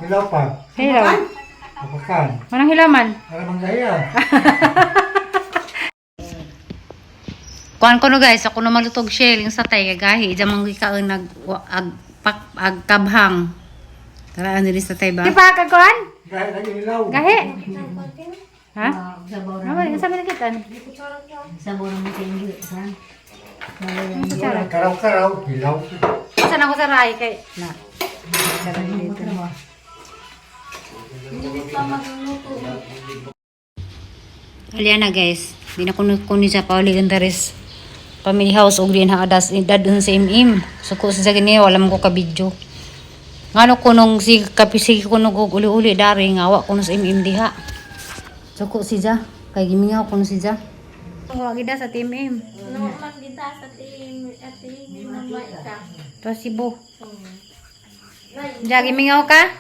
Hilaw pa. Hilaw. Kapakan. Manang hilaman. Para manggaya. Kuan ko no guys, ako na malutog shell yung sa tay kagahi diyan man gikaon nag ag pak ag kabhang. Tara ano sa tay ba? Di pa ka kuan? Gahi lagi hilaw. Gahi. Ha? Ano ba sa man kitan? Sabaw naman sa inyo. Ha? Kutsara. Karaw-karaw. Hilaw. Saan ako sa ray kay na. Tara dito. Alya na guys, di na kuno kuno siya pauligan daris. Family house og din ha adas dadun sa imim. Suko sa gani wala man ko ka video. Ngano kunong si kapisigi kuno og uli-uli dari nga wa kuno sa imim diha. Suko siya kay gimingaw kuno siya. Wa gida sa team M. No, man kita sa team at team mama ika. Pasibo. Ja gimingaw ka?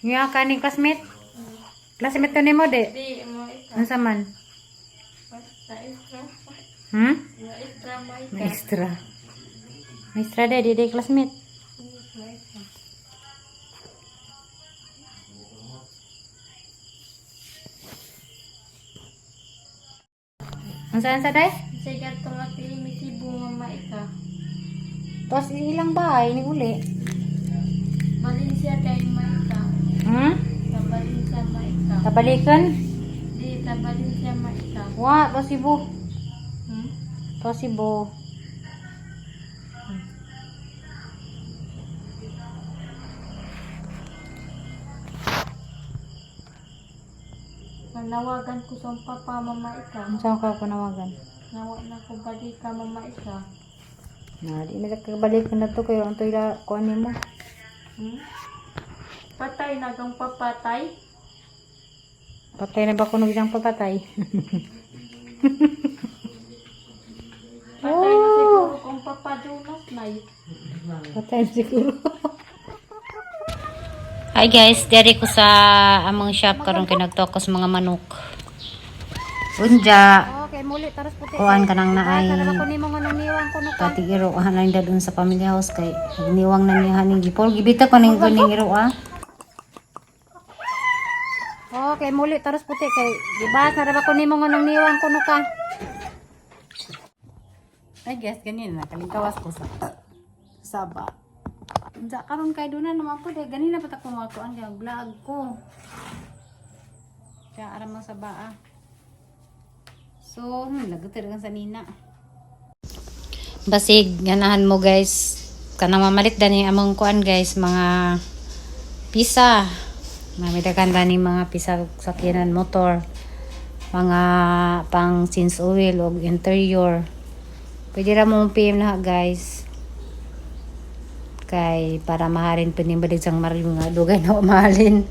Mingaw ka ni classmate? Classmate to nimo de. Di mo ika. Unsa man? Basta extra. No extra mo ika. Maestra. Maestra de di de classmate. Unsa unsa day? Sige to nga team Cebu mama ika. Tos ilang bahay ni uli. Valencia kay maika. Sa Valencia maika. Tabalikan? Di sa Valencia maika. Wa, pasibo. Hmm? Pasibo. Nanawagan ko sa papa mama ika. Unsa ka panawagan? Nawa na ko balika mama ika. Na, di na kabalik na to kayo ang tuila kuan nimo. Patay na kang papatay. Patay na ba kuno isang papatay? Patay na siguro kung papa Jonas na. Patay na siguro. Hi guys, diri ko sa among shop karon kay nagtoko sa mga manok. Unja, Okay, muli. Taras puti. kuan ka nang naay Kuno ka. katig iro hanay dadun sa family house kay niwang na niya haning gipol gibita ko ning kuning iro ah. Okay, muli. Taras puti. Kay, di ba? Sarap ako nimo nga nang niwang kuno ka. I guess ganina na kalingkawas ko sa saba. Unsa karon kay doon na naman po de ganina pa ta ko kuan kay vlog ko. Kaya aram man sa baa. So, lagot sa nina. Basig ganahan mo guys. Kanang mamalit dani among kuan guys mga pisa. Mamidakan dani mga pisa sakyanan motor. Mga pang since oil o interior. Pwede ra mong PM na guys. Kay para mahalin pa ni balik sang Mario nga dugay na mahalin.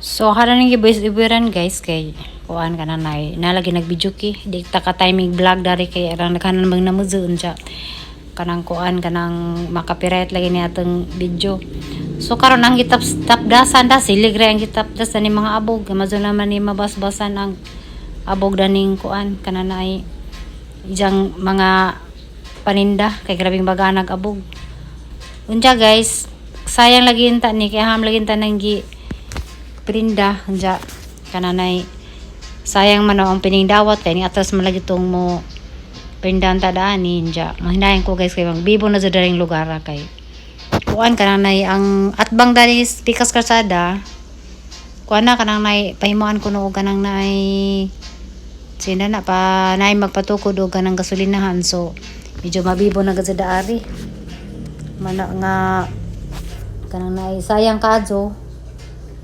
So haran ning giboys iburan guys kay kuan ka na nay nalagi nagvideo ki di ta ka timing vlog dari kay arang naghanan bang namuzo unsa kanang kuan kanang makapiright lagi ni atong video. So karon ang gitap tapdasan da silig ra ang gitapdas ani mga abog Amazon naman ni mabasbasan ang abog daning kuan kanan ay ijang mga paninda kay grabing baganag abog. Unja guys, sayang lagi ta ni kay ham lagi ta nang gi prinda unja kananay sayang man ang piningdawat kay ni atras man lagi tong mo prindahan ta daan ni unja. Mahinayan ko guys kay bang bibo na jud daring lugar ah, kay kuan kananay ang atbang dali pikas kalsada kuan na kanang nay pahimuan ko no og kanang nay sina na pa nay magpatukod og kanang gasolinahan, so medyo mabibo na gud sa daari mana nga kanang nay sayang kaadyo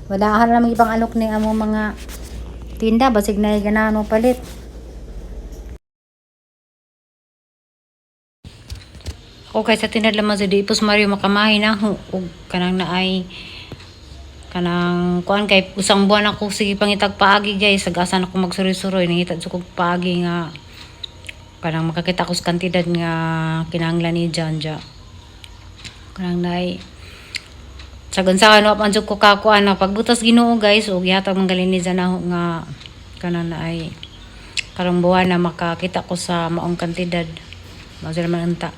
wala ka naman ibang alok ni amo mga tinda basig na ganahan mo palit. Ako kay sa tinad lamang sa Ipos Mario makamahi na ako og kanang naay kanang kuan kay usang buwan ako sige pangitag paagi guys sagasan ako magsuroy-suroy nangita jud kog paagi nga kanang makakita ko sa kantidad nga kinahanglan ni Janja kanang naay sagan sa ano man jud ko kakuan na pagbutas Ginoo guys og gihatag man gali ni Jan ako nga kanang naay karong buwan na makakita ko sa maong kantidad mao sila man unta.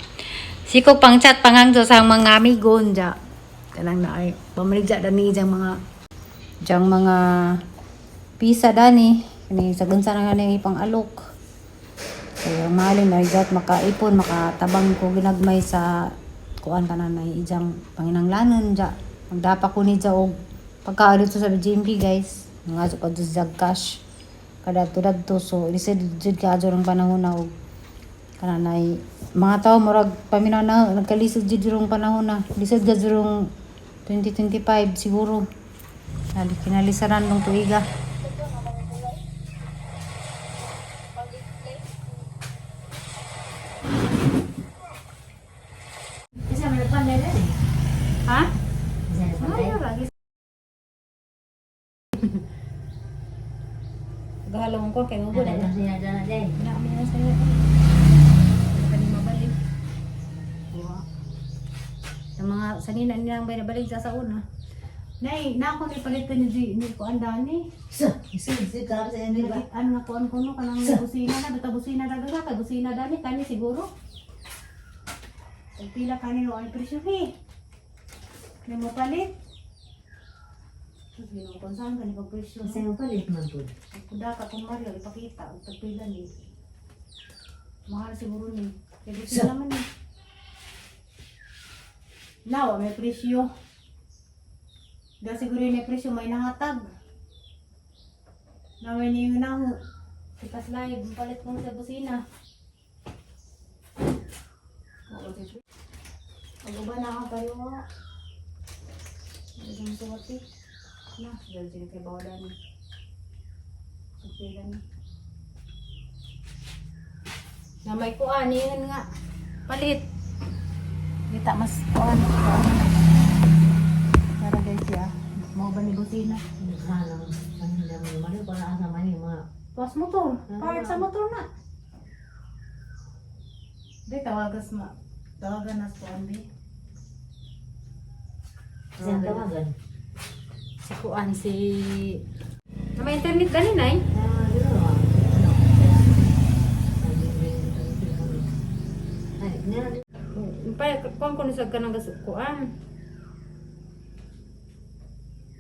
Sikog pang chat pangangso sa mga amigo unja. Kanang na ay pamaligya dani jang mga pisa dani kani sa unsa na gani ipang alok. Kaya malin na jat makaipon makatabang ko ginagmay sa kuan kana na ijang panginanglanon ja. Magdapa ko ni ja og pagkaon dito sa GMP, guys. Nga pa sa jag cash kada tudadto, so lisod jud kaadyo ng panahon na og kana nay mga tao murag paminaw na nagkalisod jud rong panahon na lisod ga rong 2025 siguro. Nali kinalisaran ng tuiga. Ha? Mario lagi. Gahalong ko kay mubo na. Na mi na sa'yo. Kani mabalik. Wa. Sa mga sanina nilang bay nabalik sa una. Nay, na ako ni palit ni G, ni ko andani. Ano na kuan ko no kanang busina na bata busina daga ka busina dani kani siguro. Pila kani no ay presyo he. May mo palit. Sus, Ginoo kung saan kani pag presyo. Kuda ka kung Mario ipakita og tagpila ni. Mahal siguro ni. Kay busina naman ni. Nawa may presyo. Da siguro yung may presyo may nahatag. Na may niyo na ho. Pitas live, palit kong sa busina. Pag-uba na ako kayo. Isang suwati. Na, dahil sila kay Bawda ni. Pagpila ni. Na may kuan, yun nga. Palit. Kita mas kuan. Kuan. Para guys ya. Mau ba ni busina? Pas motor. Part sa motor na. Di tawagas ma. Tawagan na sa kuan di. Si kuan si na may internet dani nay. Pa kuan ko ni sa kanang gas kuan.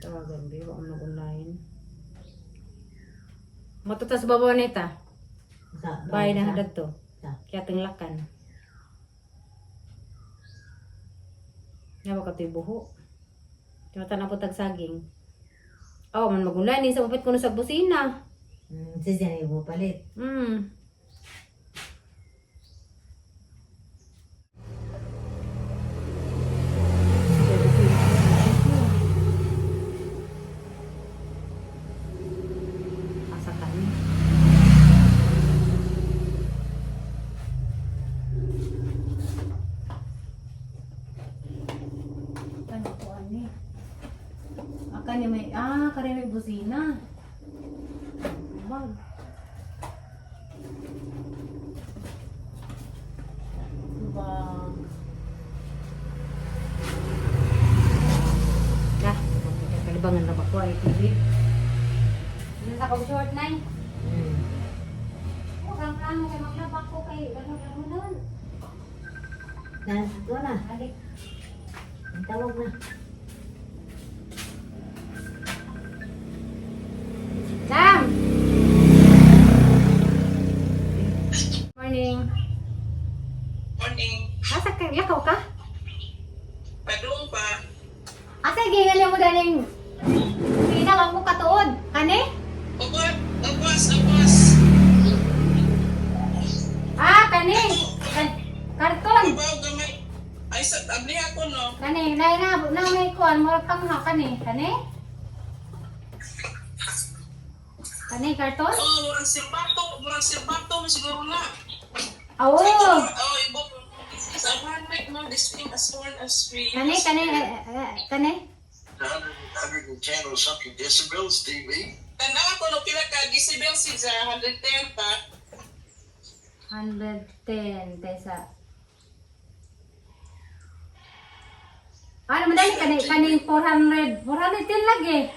Tawagan bi wa mo online. Matutas babaw nita. Bay na hadto. Kaya tinglakan. Nga ba kato'y buho? Timata na po tag saging. Oh, man magunlay ni sa upit ko na sa busina. Asa ka ni? Ano ko ani? Aka ni may kare may busina. Bag. Bag. Dah, kalibangan na ba ko ay TV? Nasa ko short na. Oh, kang plano kay maglaba ko kay ano nun. Alik. Sam! Morning. Morning. Asa ka? Lakaw ka? Padung pa. Asa gihingali mo daling Pina mo katuod. Kani? Upat, upas, upas. Ah, kani. Karton. Ibaw gamay. Ay, sa abli ako no. Kani, nay na na may kuan mo pang ha kani. Kani? Kani karton? Oh, murang sirbato mo siguro na. Awo. Oh, ibo. It's a one week no, this thing as one as we. Kani kani eh, eh, kani. 100, 110 or something decibels dB. Tanawa ko no pila ka decibel siya 110 pa. 110 pesa. Ano man dali kani kani 400 410 lagi.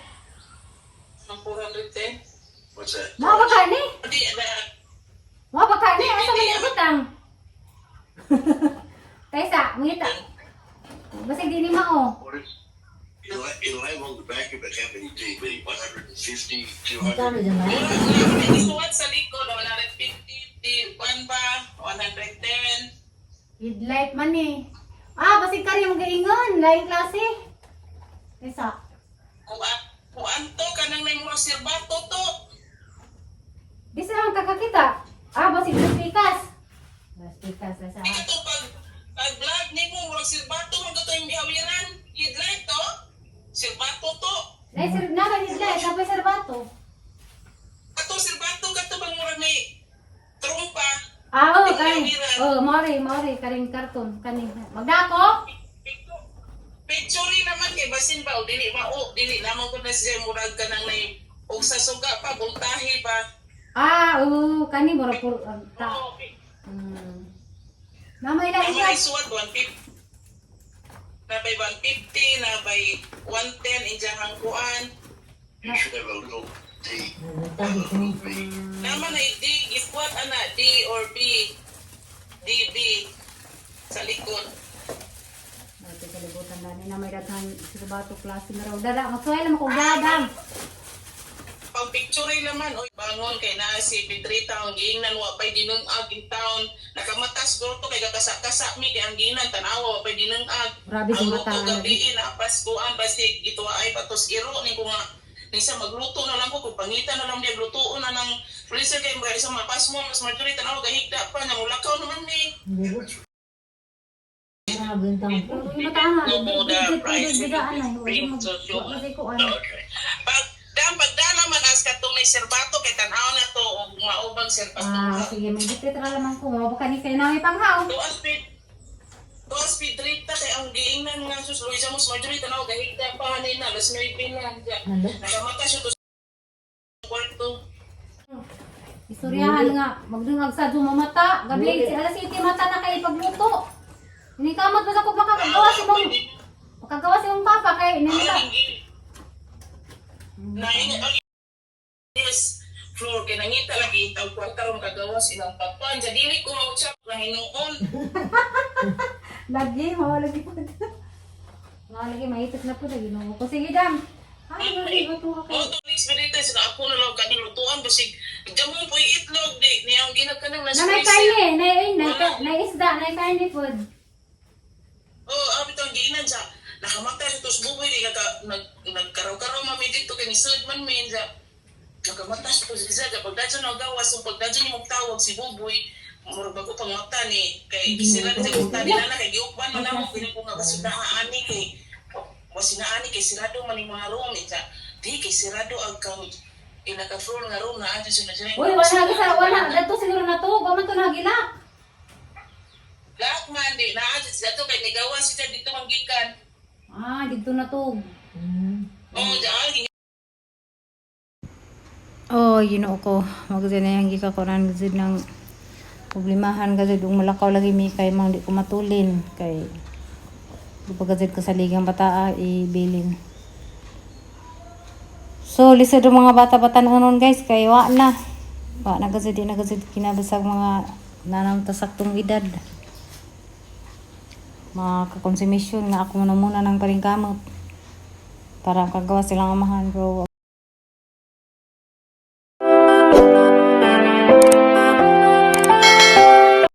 Ng 410. What's that? Mao ba kani? Di na. Mao ba kani? Asa man ibutang? Kaysa, mangita. Basig di ni mao. What is, it'll have on the back of it how many dB, 150, 200. Isuwat sa likod, 150, di, one ba, 110. Headlight man eh. Ah, basig kari mong gaingon. Laing klase. Kaysa. Kung anto ka nang may mga sirbato to. Di sa lang kakakita. Ah, basig dos pikas. Dos pikas sa. Ito pag vlog nimo murag sirbato man to yung gihawiran. Headlight to. Sirbato to. Nay sir na ba headlight, napay serbato. Ato sirbato kato bang murag may trumpa. Ah, oh, kay. Oh, mori, mori karing karton kaning. Magdako. Picture naman kay basin ba o dili mao dili naman ko na siya murag ka nang may og sa suga pa voltahe ba. Ah, oo, kani mura pur ta. Oo. Namay la Ang isa. mga isuwat 150 na by 150 na by 110 injahang kuan. You should have a little D and a little B. Naman ay D, giskuat ana, D or B, D, B, sa likod. Ate kalibutan na ni namay daghan serbato klase na raw. Dada, magsuway lang ko dadam. Pang picture laman, oy, bangon kay naa si Pedrita ang giingnan wa pay dinungag in town. Nakamatas guro to kay kakasa-kasa mi kay ang giingnan tanawa wa pay dinungag. Grabe Ang sa luto mata. Ano. gabi na paskuan basig ito ay patos iro ni ko nga nisa magluto na lang ko kung pangita na lang niya lutuon na ng freezer kay mga isang mapas mo mas majority tanawa gahigda pa nya mulakaw naman ni. Mata No, the price Okay. Pag dam pagdala man as katong may serbato kay tan-aw na to og maubang serbato. Ah, sige, may gipit ra laman ko. Mao ka ni kay nami panghaw. Tuas pidrita kay ang giingnan nga sus Luisa mos majority tanaw gahigda pa ni na alas 9 na. Nakamata siya to sa kwarto. Istoryahan nga, magdungag sa dumamata. Gabi, si alas 7 mata na kay pagluto. Ini kamot ba sa ko makagawa si mong makagawa si mong papa kay nani Naingat ang yes floor kay nangita lagi tag kwarta ron kagawas ilang papan sa dili ko mautsap na hinuon. Lagi, mawala lagi po. Mawala lagi, mahitos na po na ginoo ko. Sige, dam. Ay, lagi, bato ka Mo kayo. to next minute sa ako na lang kani lutuan basig jamon po itlog di niya ang ginagkanang Na may karne, na, na, na, na isda, na karne food. Oh, abi tong giinan sa nakamatay sa tos buboy di ka nag nagkaraw-karaw mami dito kay ni sud man min sa nakamatay sa tos isa sa pagdadyo na gawas so pagdadyo ni tawag si buboy murag bago pang mata ni kay sila ni sa mata ni nana kay giukban man namo kini ko nga kasi naa ani kay wasina ani kay sirado man ni mga room ni sa di kay sirado ang kang ila ka floor nga room na adyo sila sila. Uy, wala na sa wala. Dato siguro na to. Gaman to nagilak. Lahat man di na adyo sila to kay nigawas sila dito ang gikan. Ah, dito na to. Oh, diyan. Oh, Ginoo ko. Magzid na yung gikakuran gid ng problemahan kasi dung malakaw lagi mi kay mang di ko matulin kay di pa gazid ko sa ligang bataa ibilin. So lisod ang mga bata-bata noon guys kay wa na. Wa na gazid di na gazid kinabasag mga nanam ta saktong edad. Mga kakonsumisyon nga ako muna muna ng paringkamot para kagawa silang amahan bro.